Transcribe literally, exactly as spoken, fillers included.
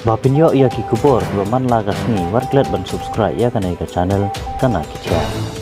Ba phin ïoh ïa ki khubor kiba man la ka sngi, wat klet ban subscribe ïa kane ka channel Kana Ki Jia.